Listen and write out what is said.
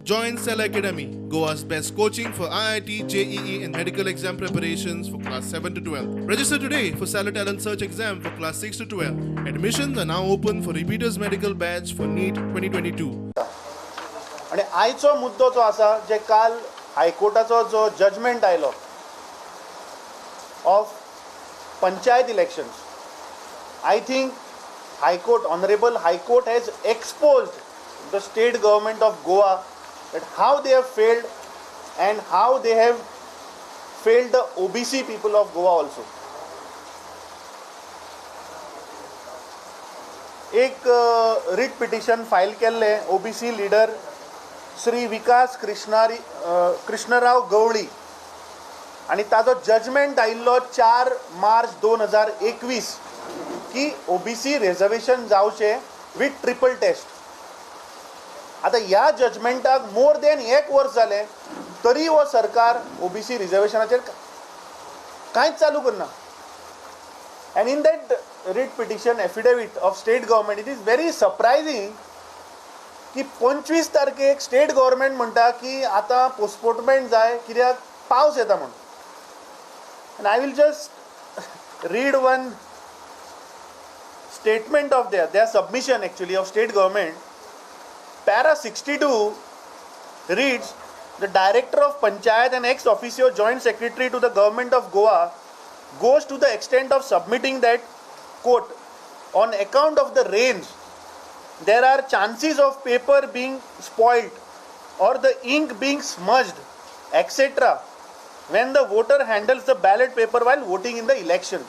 Join Cell Academy, Goa's best coaching for IIT, JEE, and medical exam preparations for class 7 to 12. Register today for Stellar Talent Search exam for class 6 to 12. Admissions are now open for repeaters medical batch for NEET 2022. आनी आयचो मुद्दो जो आसा, जे काल हायकोर्टाचो जो judgement आयलो of panchayat elections, I think High Court, honourable High Court has exposed the state government of Goa that how they have failed and how they have failed the OBC people of Goa also. एक writ petition file केल्लें OBC leader Shri विकास कृष्णराव गवळी आनी ताजो judgement आयिल्लो 4 मार्च 2021 की OBC reservation जावचें with triple taste. आतां ह्या जजमेंटाक मोर देन 1 वर्स जालें तरी हो सरकार ओबीसी रिजर्वेशनाचेर कांयच चालू करना. And in that writ petition affidavit of state government, it is very surprising की 25 तारखेक स्टेट गव्हर्मेंट म्हणटा की आतां पोस्टपोनमेंट जाय कित्याक पावस येता म्हूण. And I will just read one statement of their submission actually of state government. Para 62 reads, the director of Panchayat and ex officio joint secretary to the government of Goa goes to the extent of submitting that, quote, on account of the rains, there are chances of paper being spoiled or the ink being smudged, etc. when the voter handles the ballot paper while voting in the election.